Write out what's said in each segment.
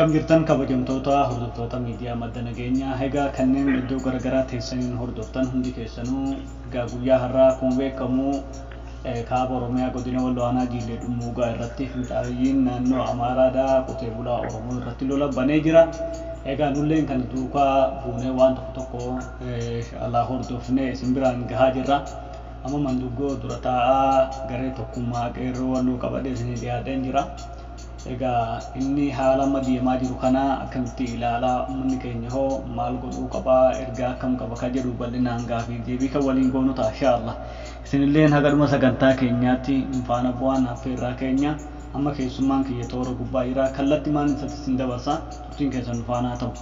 Akkam jirtan kabajamtoota hordoftoota miidiyaa madda nageenyaa egaa kanneen iddoo garaagaraa teessaniin hordoftan hundi keessanuu egaa guyyaa har'aa akkuma beekamu kaaba Oromiyaa godina Walloo aanaa Jiillee Dhummuugaa irratti finxaayyiin naannoo Amaaraadhaa qotee bulaa Oromoo irratti lola banee jira. Egaa nulleen kana duukaa buunee waan tokko tokko inshallah hordofnee isin biraan gahaa jirra. Amma manduggoo dura taa'aa garee tokkummaa qeerroo Walloo qabadhee isinii dhiyaadheen jira. Egaa inni haala amma deemaa jiru kana akkamitti ilaalaa uummanni keenya hoo maal godhuu qabaa ergaa akkam qaba ka jedhu bal'inaan gaafii deebii kan waliin goonu ta'a inshallah. Isinilleen haga dhuma sagantaa keenyaatti nu faana bu'aan affeerraa keenya amma keessummaan kiyya toora gubbaa jira kallatti maan isatti isin dabarsa turtiin keessan nu faana haa ta'u.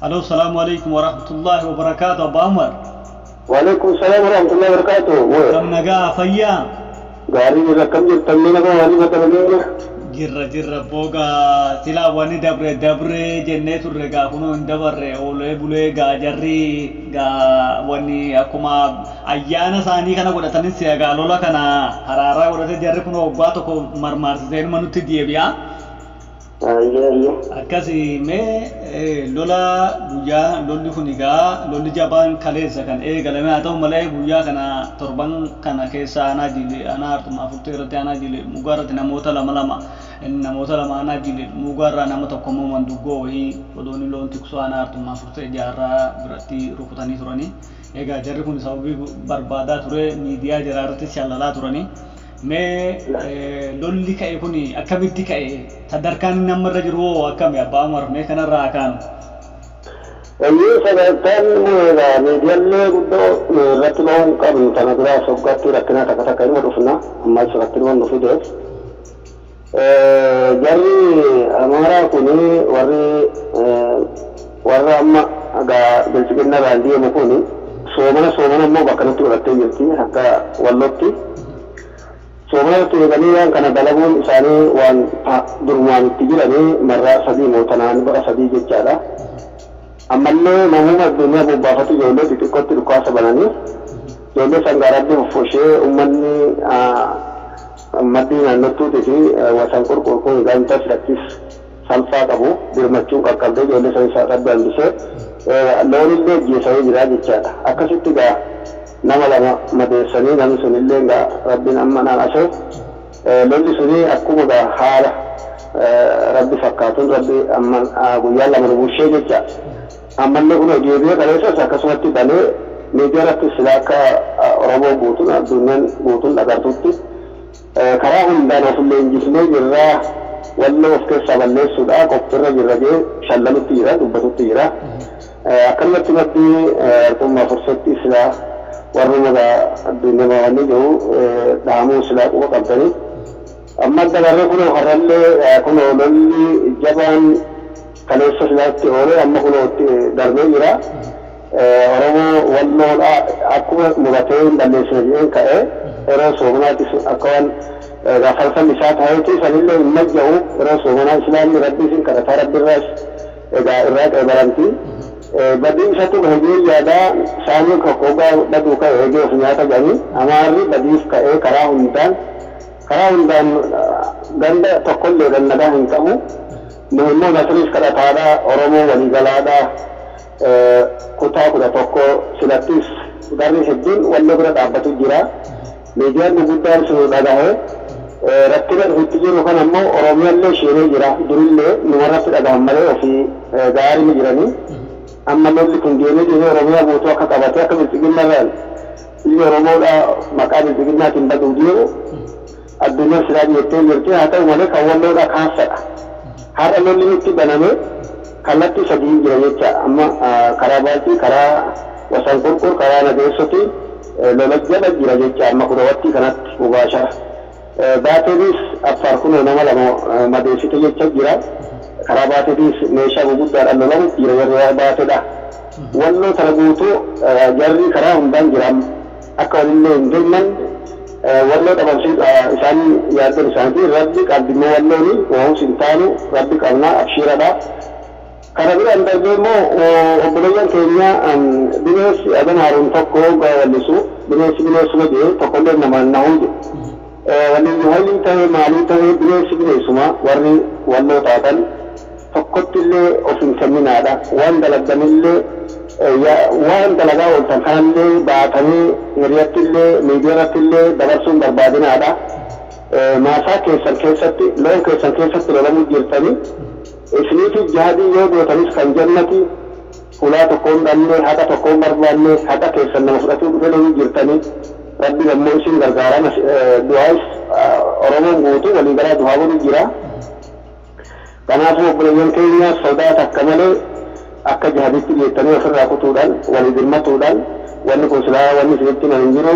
Aloo salaamu alaikum warahmatullaahi wabarakaatu Abbaa Umar. Waalaikum salaam warahmatullahi wabarakatuh. Kam nagaa fayyaa? Gaarii jirra akkam jirtan mee nagaa waalii bakka nageenya? Jirra jirra booga silaa wanni dabre dabre jennee turre gaa kunoo hin dabarre oolee bulee gaa jarri gaa wanni akkuma ayyaana isaanii kana godhatanis gaa lola kana haraaraa godhate jarri kunoo waggaa tokko marmaarsisee inuma nutti deebi'a. Ayyee ayyee. Akkasi mee lola guyyaa lolli kun egaa lolli jabaan kaleessa kan eegalame haa ta'u malee guyyaa kana torban kana keessa aanaa jiile aanaa arxumaa furtee irratti aanaa jiile mugaa irratti namoota lama lama namoota lama aanaa jiile mugaa irraa nama tokko immoo manduggoo wayii odoonni loon tiksuu aanaa arxumaa furtee jaarraa biratti rukutanii turanii. Egaa jarri kun sababii barbaadaa ture miidiyaa jaraa irratti shalalaa turanii. Mee lolli ka'e kun akkamitti ka'e sadarkaan inni amma irra jiru hoo akkami Abbaa Umar mee kanarraa haa kaanu. Eeyyee sadarkaan miidiyaalee guddoo irratti bahuu hin qabnu tana biraa soggaatti rakkina takka takka inuma dhufna ammas rakkinuma nu fideef. Jarri Amaaraa kun warri warra amma egaa bilchiginna irraan deemu kun soomana soomana immoo bakka nutti godhattee jirti akka Wallootti. Soomana irratti eeganii waan kana dalaguun isaanii waan durumaan itti jiranii marraa sadii moo tanaan bara sadii jechaadha. Ammallee namuma addunyaa bobbaafatu ijoollee xixiqqootti dhukaasa bananii ijoollee sangaa rabbi foffoshee uummanni maddii naannottuutii fi wasan qurqur kun ganta filattis salphaa qabu birmachuun qaqqabdee ijoollee san isaa rabbi hambisee loonillee ajjeesanii jira jechaadha. Akkasitti gaa nama lama madeessanii namni sunillee gaa rabbiin amma naan asee lolli suni akkuma gaa haala rabbi fakkaatuun rabbi amma guyyaa lama nu bulchee jecha. Ammallee kun deebi'ee kaleessas akkasumatti banee miidiyaa irratti sila akka Oromoo guutuun addunyaan guutuun dhagartutti karaa hundaan of leenjifnee jirraa Walloo of keessaa balleessuudha qophiirra jirra jee shallalutti jira dubbatutti jira. Akkanumatti maddii arxummaa fursetti sila warruma addunyaa wanni jiru dhahamuu silaa quba qabdanii. Amma dabarree kunoo har'allee kunoo lolli jabaan kaleessa silaatti oolee amma kunoo itti darbee jira. Oromoo Walloodha akkuma muratee hin balleessine jedheen ka'ee yeroo soomanaatti akka waan falfalli isaa ta'eeti sanillee hin majja'u yeroo soomanaa islaamni rabbii isin kadhataa rabbi irraas egaa irraa qeebalamti. Badii isatu hojii yaadaa saanii kokkogaa baduu ka'e eegee of nyaata jedhanii amaarri badiif ka'ee karaa hundaan ganda tokkollee gannadaa hin qabu. Nu immoo nasriif kadhataadha Oromoo waliigalaadha kutaa 11 silattis garri hedduun Walloo bira dhaabbatu jira. Miidiyaan guguddaan sun dhagahe rakkina dhufutti jiru kan ammoo Oromiyaallee isheenee jira. Durillee numarratti dhagahan malee ofii gaarii ni jiranii. Amma lolli kun deemee deemee Oromiyaa guutuu akka qabatee akka bilchiginna irraan biyya Oromoodha maqaa bilchiginnaatiin baduu deemu addunyaan silaa jettee jirti. Haa ta'u malee kan Walloodha kaassadha. Har'a lolli nutti baname kallattii sadii jira jecha amma karaa Baatii, karaa Wasan Qurqur, karaa Nageessoti lola jala jira jecha amma kunoo kanatti mubaashara. Baateenis Affaar kunoo nama lama madeessite jecha jira. Karaa Baateetis meeshaa guguddaadhaan lolamu jira warri Baateedha. Walloo tana guutuu jarri karaa hundaan jira akka walillee hin dirman Walloo dhabamsiisa isaan yaaddoon isaaniiti rabbi qabdimmoo Wallooni waa'uus hin taanu rabbi qabnaa abshiiradha. Kana biraan darbee immoo obboleeyyan keenya bineensi Adam Haaruun tokko wallisu bineensi bineensuma jee tokkollee namaan nahuu jedhe. Walli hayii ta'ee maalii ta'ee bineensi bineensuma warri Walloo taatan Tokkotti illee of hin kenninaadha. Waan dalagganillee, waan dalagaa ooltan kanallee baatanii hiriyatti illee miidiyaarratti illee dabarsuun barbaadinaadha. Maasaa keessan keessatti, loon keessan keessatti lolamuu jirtanii, isiniifi jihaadii yoo gootanis kan jannati hulaa tokko hin dhabne, haqa tokko hin barbaanne, haqa keessan nama fudhatuu dhufe loluu jirtanii. Rabbi ammoo isin gargaara. Du'aayis Oromoon guutuu waliigalaa du'aa godhu jira. Kanaafuu obboleeyyan keenya, sodaa takka malee akka jihaaditti geettanii ofirraa kutuudhaan walii birmatuudhaan, wanni kun silaa wanni isinitti himan hin jiru.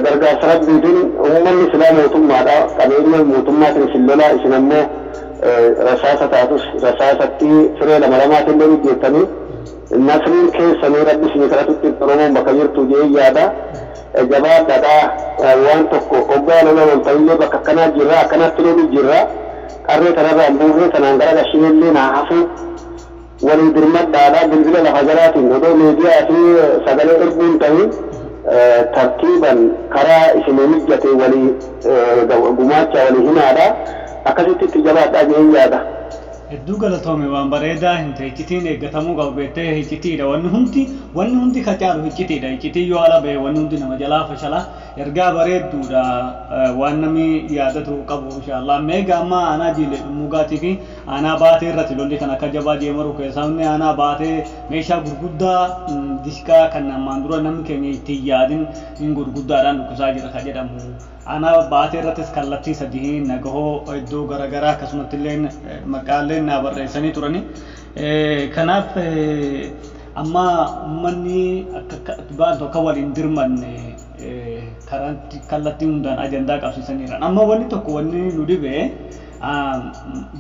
Gargaarsa rabbiitiin uummanni silaa mootummaadha. Qabeenya mootummaatiin isin lolaa, isin ammoo rasaasa taatus rasaasatti firee lama lamaatiin loluu geettanii, nasriin keessanii rabbi isinii kadhatutti Oromoon bakka jirtu jee yaada. Jabaadhaadha. Waan tokko hoggaa lola loltanillee bakka akkanaa jirra, akkanatti loluu jirra, qarree kanarraa hin buufne, kanaan gara gashinillee naa hafu, walii birmadhaadha. Bilbila lafa jalaatiin odoo miidiyaa fi sagalee erguu hin ta'in, tartiiban karaa isinii mijjate walii gumaacha walii himaadha. Akkasitti itti jabaadhaa jeen yaada. Hedduu galatoome, waan bareedaa hin ta'e. Iccitiin eeggatamuu qabu beektee iccitiidha. Wanni hundi ka caalu iccitiidha. Iccitiin yoo ala ba'e wanni hundi nama jalaa fashala. Ergaa bareedduudha, waan namni yaadatu qabu inshaallah. Meegaa amma aanaa Jiilee Dhummuugaatii fi aanaa Baatee irratti lolli kan akka jabaa deemaru keessaa inni aanaa Baatee meeshaa gurguddaa dishqaa kan ammaan dura namni keenya ittiin yaadin hin gurguddaadhaan dukkisaa jira ka jedhamu. Aanaa Baatee irrattis kallattii sadii nagahoo iddoo garaagaraa akkasumatti illee maqaalee naa barreessanii turani. Kanaaf amma uummanni akka baantu akka waliin dirmanne karaa kallattii hundaan ajandaa qabsiisaniiran. Amma wanni tokko wanni nu dhibe,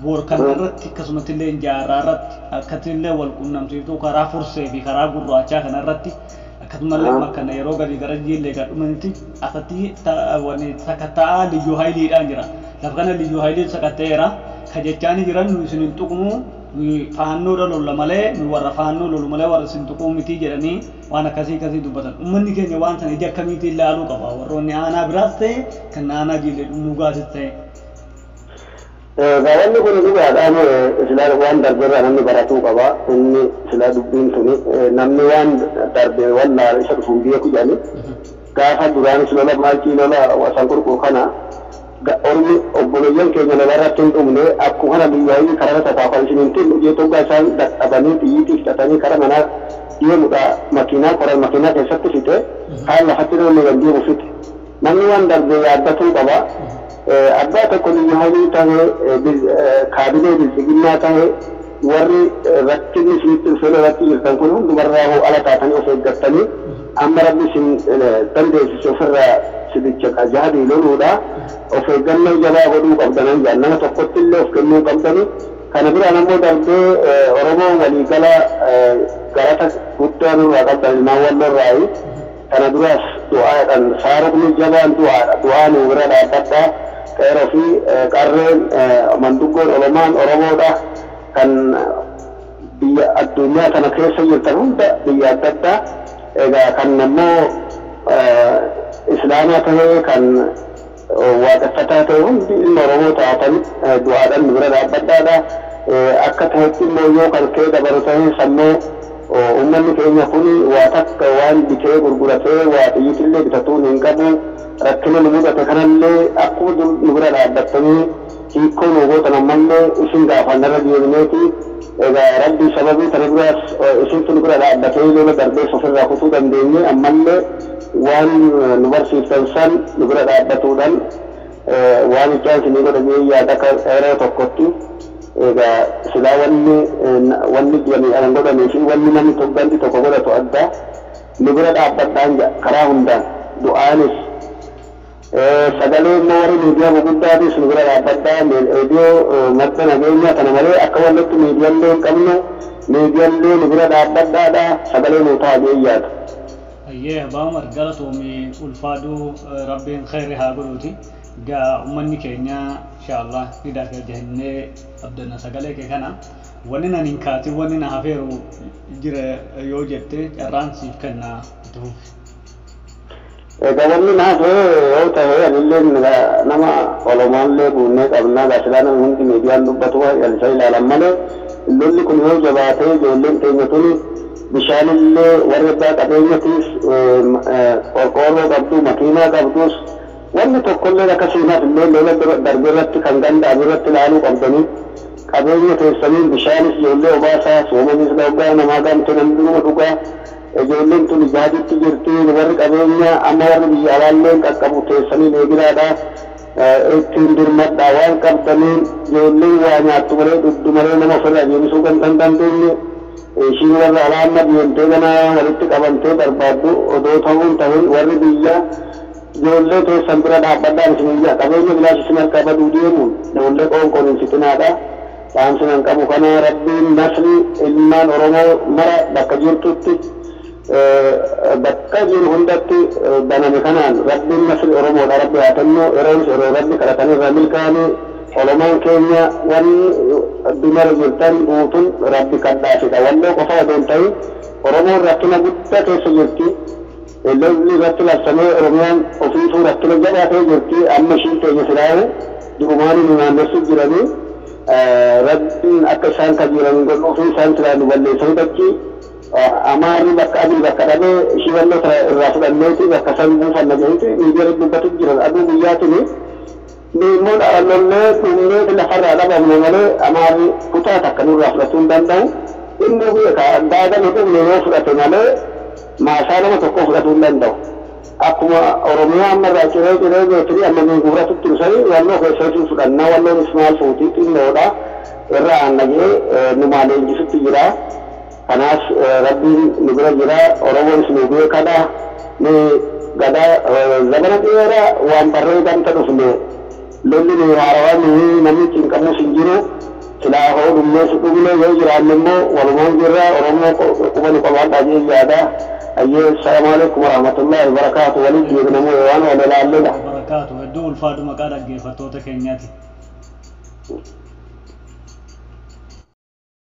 boorkan irratti akkasumatti illee Jaarraa irratti akkatti illee wal quunnamsiiftuu karaa Fursee fi karaa Gurraachaa kana irratti, akkasumallee makkana yeroo gadi gara Jiillee gad dhumanitti asatti wanni sakatta'aa liyyuu hayiliidhaan jira. Lafa kana liyyuu hayiliin sakatta'eera. Ka jechaani jiran, nu isin hin tuqnu, faannoodha lolla malee, nu warra faannoo lolu malee warra isin tuquu miti jedhanii waan akkasii akkasii dubbatan. Uummanni keenya waan sana ija akkamiitiin ilaaluu qaba? Warroonni aanaa biraas ta'e, kan aanaa Jiillee Dhummuugaatis ta'e. Wanni kun dhugaadhaan silaa waan darbeerraa namni baratuu qaba. Inni silaa dubbiin tuni namni waan darbe wallaa isa dhufuun beeku jedhani. Gaafa duraanis lola maaltii lola wasan qurqur kana ormi obboleeyyan keenya lola irratti hin dhumne. Akkuma kana biyyaayii karaa tataa isin hin tinnu jee toggaa isaan dadhabanii xiyyiitii fixatanii kara manaa deemudha, makiinaa koran makiinaa keessatti fixe, kaan lafatti namni kan deemu fixe. Namni waan darbe yaaddatuu qaba. Abbaa tokko biyya hayii tahe, kaabinee bilxiginnaa tahe, warri rakkinni isinitti dhufee lolatti jirtan kun hundumarraa hoo ala taatanii of eeggattanii, amma rabbi isin dandeessise ofirraa sibicha jahadii loluudha. Of eeggannoo jabaa godhuu qabdanan jedhan, nama tokkotti illee of kennuu qabdani. Kana biraan ammoo darbee Oromoo waliigala galata guddaa nurraa qabdan, ilmaan Wallorraayi. Kana duraas du'aadhaan saarukni jabaan du'aadha. Du'aa nu bira dhaabbadhaa. Qeeroo fi qarreen, manduggoon Oromaan Oromoodha kan biyya addunyaa kana keessa jirtan hunda, biyya adda addaa, egaa kan ammoo islaamaa tahee kan waaqeffataa ta'e hundi ilma Oromoo taatan du'aadhaan nu bira dhaabbadhaadha. Akka ta'etti immoo yoo kan kee dabaru ta'e sammuu uummanni keenya kun waa takka waan bitee gurguratee waa xiyyiitillee bitatuun hin qabu. Rakkina nu mudate kanallee akkuma dur nu bira dhaabbattanii hiikoo nu gootan ammallee isin gaafannarra deemneeti. Egaa rabbi sababii kana duraas isintu nu bira dhaabbatee lola darbees ofirraa kutuu dandeenye, ammallee waan nu barsiiftan san nu bira dhaabbatuudhaan waan ijaan isinii godha jee yaada akka yeroo tokkotti. Egaa silaa wanni jedhanii godhanii fi wanni namni gandi tokko godhatu adda. Nu bira dhaabbadhaan karaa hundaan, du'aanis, sagalee immoo warri miidiyaa gurguddaatis nu bira dhaabbadhaa. Reediyoo madda nageenyaa kana malee akka wallatti miidiyaallee hin qabnu, miidiyaallee nu bira dhaabbadhaadha, sagalee nuu ta'a jee yaada. Ayyee, Abbaa Umar, galatoomii, ulfaadhuu, rabbiin khayri haa godhuuti. Egaa uummanni keenya inshaallah ni dhaga jennee abdanna sagalee kee kana. Wanni nan hin kaatin, wanni na hafeeru jira yoo jette, carraan siif kenna, itti fufi. Egaa wanni na hafe yoo ta'e, anillee nama Oromaallee guunnee qabna. Gaazexaa namni hundi miidiyaan dubbatu isa ilaalan malee Lolli kun yoo jabaatee ijoolleen teenya tuni bishaanillee warri abbaa qabeenyatiis qorqoorroo qabdu, makiinaa qabdus, wanni tokkollee akka siinaaf illee lola darbe irratti kan ganda irratti ilaaluu qabdanii qabeenya keessaniin bishaanis ijoollee obaasaa, soomanis dhugaa, namaa gamte, namni dhugaa. Ijoolleen tun jaaditti jirti. Warri qabeenya amma warri biyya alaallee qaqqabu keessaniin eeginaadha, ittiin dirmadhaa waan qabdaniin. Ijoolleen waa nyaattu malee, dhugdu malee, nama ofirraa deebisuu kan hin dandeenye ishiin warra alaa amma deemtee gana walitti qabamtee barbaaddu odoo ta'uun ta'in, warri biyya ijoollee teessan bira dhaabbadhaan isin iyya. Qabeenya bilaash isin harkaa baduu deemuun ijoollee qoonqoon hin fixinaadha. Dhaamsi nan qabu kana. Rabbiin nasri ilmaan Oromoo mara bakka jirtutti, bakka jiru hundatti baname kanaan Rabbiin nasri Oromoodha Rabbi haa kennu. Yeroon yeroo Rabbi kadhatanii irraa milkaa'anii Oromoon keenya wanni addunyaarra jirtan guutuun Rabbi kadhaafidha. Walloo qofa odoo hin ta'in Oromoon rakkina guddaa keessa jirti. Lolli irratti labsamee Oromiyaan ofiifuu rakkina jabaa ta'e jirti. Amma ishiin teenya silaa'u durumaanii nu naannessuuf jiranii, Rabbiin akka isaan kajiran godhuu fi isaan silaa nu balleessanii bakki Amaarri bakka adii bakka dhabee ishii walloo irraa fudhanneeti bakka san buufanna jedhaniiti miidiyaa dubbatu jiran aduu guyyaatini. Nu immoo lollee dhumnee lafarraa dhabamne malee Amaarri kutaa takka nurraa fudhatuu hin danda'u. Inni beeka, daadame dhumne yoo fudhate malee maasaa nama tokko fudhatuu hin danda'u. Akkuma Oromiyaa amma irraa ciree ciree beekanii amma nuyi gurratutti dhufanii walloo keessatti fudhannaa, walloonis maal fuutii xinnoodha irra aannagee numaa leenjisutti jira. Kanaaf Rabbiin nu bira jira, Oromoonis nu beekadha. Nu gadaa zamana dheeraa waan barree gamta dhufne, lolli nu haarawaa nuyi namni cinqamus hin jiru. Silaa hoo dhumnees dhumne, yoo jiraanne immoo walumaan jirra. Oromoo quba nu qabaadhaa jee yaada. Ayyee, assalaamu alaikum warahmatullahi wabarakaatu. Waliin deebinamuu waan wal ilaalledha. Barakaatu, hedduu ulfaadhu maqaa dhaggeeffattoota keenyaati.